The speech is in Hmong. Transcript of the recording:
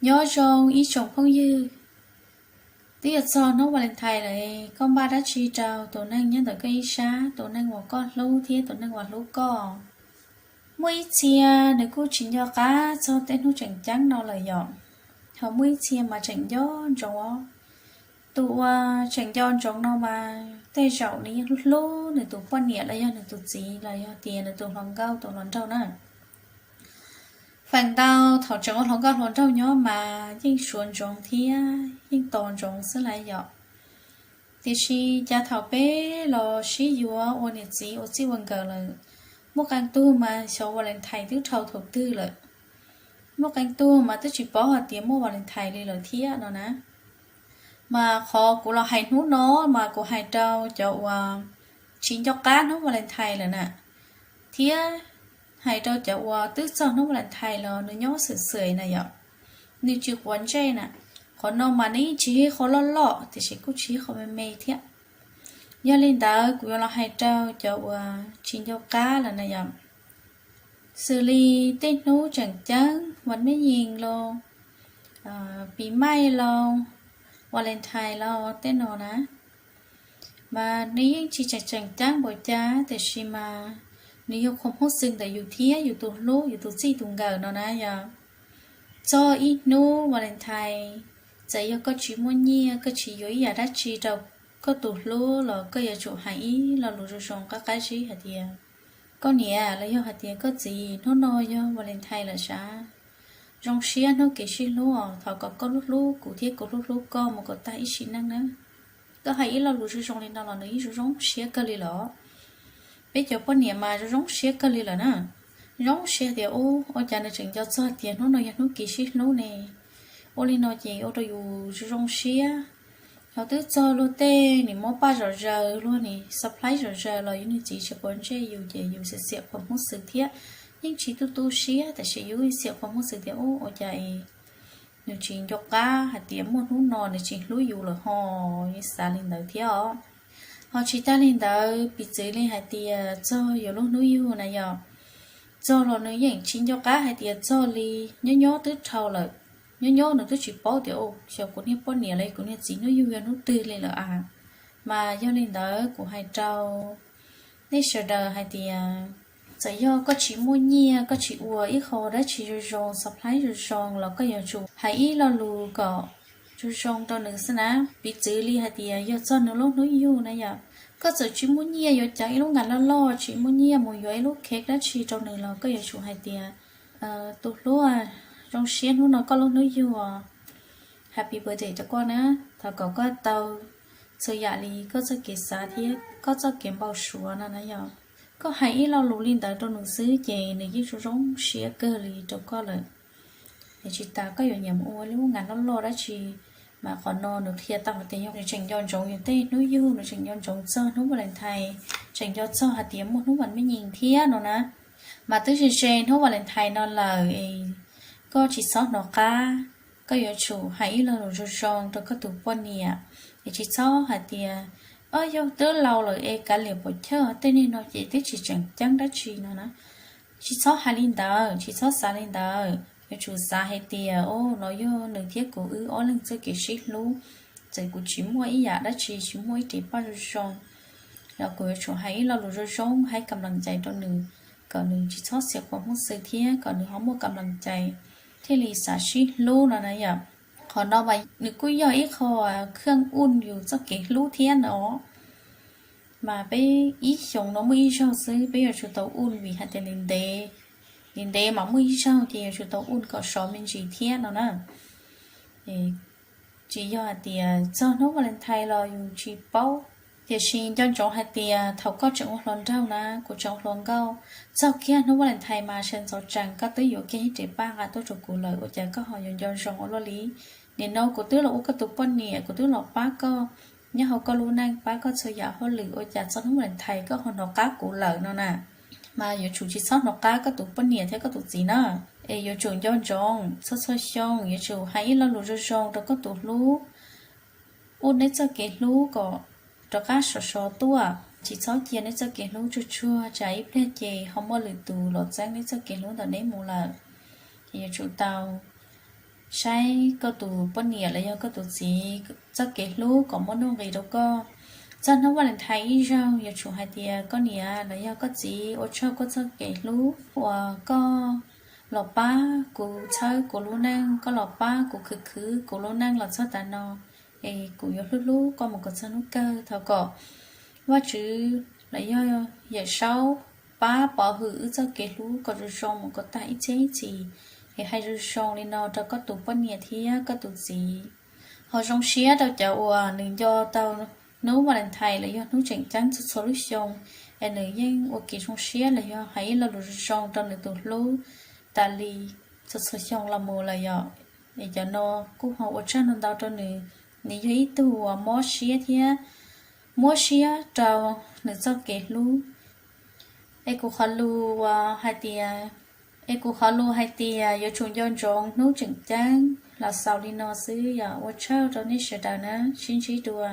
Nyob zoo ib tsoom phooj ywg, twb yuav txog hnub Valentine lawm, koj npaj dab tsi rau tus neeg nyob ntawm koj ib sab, tus neeg uas koj hlub thiab tus neeg uas hlub koj? Muaj ib txhia nws kuj tsis nco qab txog tej hnub tseem ceeb no lawm yom, ho muaj ib txhia mas tseem nco ntsoov os. Tus uas tseem nco ntsoov no mas tej zaum nws yeej hlub hlub nws tus poj niam los yog nws tus txiv los yog tias nws tus hluas nkauj tus hluas nraug na. Feem ntau thaum tseem ua hluas nkauj hluas nraug nyob mas yeej suav ntsoov thiab yeej tos ntsoov xwb lawm yom. Tiam sis cas thaum peb los sib yuav ua niam txiv ua txij ua nkawm lawm, muaj qee tug mas xyov Valentine twb dhau thaum twg lawm, muaj qee tug mas twb tsis paub hais tias muaj Valentine li lawm thiab no na. Mas qhov kuv los hais hnub no mas kuv hais rau cov uas tsis nco qab hnub Valentine lawm na, thiab hais rau cov uas twb txog hnub Valentine los nws nyob xwm xwm na yom, nws tsis quav ntsej na. Qhov no mas nws yeej tsis yog qhov loj loj tiam sis kuj tsis yog qhov me me thiab. Yog li ntawd kuv yuav los hais rau cov uas tsis nco qab lawm na yom, xws li tej hnub tseem ceeb, vas mej yis los, pis maij los, Valentine los tej no na, mas nws yeej tsis tseem tseem ceeb npaum cas tiam sis mas nws yog qhuas hmoob xwm ntawm yus thiab yus tus hlub yus tus txij tus nkawm no na yom. Txog ib hnub Valentine, txawm yog koj tsis muaj nyiaj, koj tsis yuav ib yam dab tsi rau koj tus hlub los koj yuav tsum hais ib lo lus zoo zoo qab qab zib hais tias, koj niam los yog hais tias koj txiv, hnub no yog Valentine lawm sav, zoo siab hnub kev sib hlub os, thov kom koj hlub hlub kuv thiab kuv hlub hlub koj mus kom tag ib sim neej na. Koj hais ib lo lus zoo zoo li no los nws yeej zoo zoo siab kawg li lawm. Peb cov poj niam mas zoo zoo siab kawg li lawm na. Zoo siab tias ub, ua cas nws tseem nco txog tias hnub no yog hnub kev sib hlub ne. Ua li no ces ua rau yus zoo zoo siab. Ho twb txog luag tej nws muab paj zom zaws, luag nws surprise zom zaws los yus niag txiv tsis quav ntsej yus ces yus xiam xiam qhuas hmoob xwm thiab. Yeej tsis tu tu siab tiam sis yus xiam qhuas hmoob xwm tias ub, ua cas es nws tsis nco qab hais tias muaj hnub no nws tsis hlub yus lawm ho, yeej xav li ntawd thiab os. Ho tsis tag li ntawd, piv txwv li hais tias txog yuav lub hnub yug na yom, txog los nws yeej tsis nco qab hais tias txog li, nyob nyob twb dhau lawm, nyob nyob nws twb tsis paub tias xyov kuv niag poj niam los kuv niag txiv hnub yug yog hnub twg li lawm a. Mas yog li ntawd kuv hais rau nej sawv daws hais tias txawm yog koj tsis muaj nyiaj, koj tsis ua ib qho dab tsi zoo zoo, surprise zoo zoo los koj yuav tsum hais ib lo lus kom zoo zoo rau nws xwb na. Piv txwv li hais tias yog txog nws lub hnub yug na yom, koj txawm tsis muaj nyiaj yuav cov ib lub nkas loj loj, tsis muaj nyiaj mus yuav ib lub cake dab tsi rau nws los koj yuav tsum hais tias, tus hlub, zoo siab hnub no koj lub hnub yug, happy birthday rau koj na, thov kom koj tau txhua yam li koj txoj kev xav thiab koj txoj kev npau suav no na yom. Koj hais ib lo lus li ntawd rau nws xwb ces nws yeej zoo zoo siab kawg li rau koj lawm. Es tsis tas koj yuav nyiam mus ua lub nkas loj loj dab tsi, mas qhov no nws qhia tau hais tias yog nws tseem nco ntsoov yus tej hnub yug, nws tseem nco ntsoov txog hnub Valentine, tseem nco txog hais tias muaj hnub vas me nyis thiab no na. Mas twb ze ze hnub Valentine no lawm es koj tsis txhob hnov qab, koj yuav tsum hais ib lo lus zoo zoo rau koj tus poj niam. Es tsis txhob hais tias, o yog twb laus lawm es kav liam puas chawj, tej niag no ces twb tsis tseem ceeb dab tsi no na. Tsis txhob hais li ntawd, tsis txhob xav li ntawd. Yuav tsum xav hais tias, o, no yog nws thiab kuv wb ob leeg txoj kev sib hlub, txawm kuv tsis muaj ib yam dab tsi, tsis muaj ib res paj zoo zoo, los kuv yuav tsum hais ib lo lus zoo zoo hais kam lees cai rau nws, kom nws tsis txhob xiam qhuas hmoob xwm thiab kom nws ho muaj kam lees cai thiaj li xav sib hlub no na yom. Qhov no mas nws kuj yog ib qho khaj uj yus txoj kev hlub thiab no. Mas peb ib xyoos no muaj ib zaug xwb peb yuav tsum tau uj vim hais tias ntev ntev, ntev ntev mas muaj ib zaug ces yuav tsum tau uj kom sov me ntsis thiab no na. Tsis yog hais tias txog hnub Valentine los yus tsis paub. Tiam sis nco ntsoov hais tias thaum koj tseem ua hluas nraug na, kuv tseem ua hluas nkauj, txog kiag hnub Valentine mas sawv ntxov tsees koj twb yuav kiag ib res paj nqa tuaj rau kuv lawm, ua cas koj ho yuav nco ntsoov ua luaj li? Nim no kuv twb los ua koj tus poj niam, kuv twb los pab koj nyob hauv koj lub neej, pab koj txhua yam hauj lwm, ua cas txog hnub Valentine koj ho hnov qab kuv lawm no na? Mas yuav tsum tsis txhob hnov qab koj tus poj niam thiab koj tus txiv na. Es yuav tsum nco ntsoov txhua txhua xyoo yuav tsum hais ib lo lus zoo zoo rau koj tus hlub, uj neb txoj kev hlub kom rov qab sov sov tuaj. Tsis txhob cia neb txoj kev hlub tsuag tsuag tsam ib pliag ces ho muaj lwm tus los txeeb neb txoj kev hlub ntawm neb mus lawm. Ces yuav tsum tau saib koj tus poj niam los yog koj tus txiv txoj kev hlub kom muaj nuj nqis rau koj. Txog hnub Valentine ib zaug yuav tsum hais tias koj niam los yog koj txiv ua tsaug koj txoj kev hlub uas koj los pab kuv txhawb kuv lub neej, koj los pab kuv khwv khwv kuv lub neej los txog tav no, es kuv yuav hlub hlub koj mus kom txog hnub kawg. Thov kom Vajtswv los yog Yawm Saub pab pov hwm wb txoj kev hlub kom zoo zoo mus kom tag ib txhiab ib txhis. Es hais zoo zoo li no rau koj tus poj niam thiab koj tus txiv. Ho zoo siab rau cov uas nws nco tau hnub Valentine los yog hnub tseem ceeb txhua txhua lub xyoo, es nws yeej ua kev zoo siab los yog hais ib lo lus zoo zoo rau nws tus hlub tas li txhua txhua xyoo los mus lawm yom. Es cov no kuj ho ua tsaug ntau ntau rau nws. Nws yog ib tug uas mob siab thiab muab siab rau nws txoj kev hlub. Es kuv qhov lus uas hais tias, es kuv qhov lus hais tias yuav tsum nco ntsoov hnub tseem ceeb los xaus li no xwb yom. Ua tsaug rau nej sawv daws na, sib ntsib dua.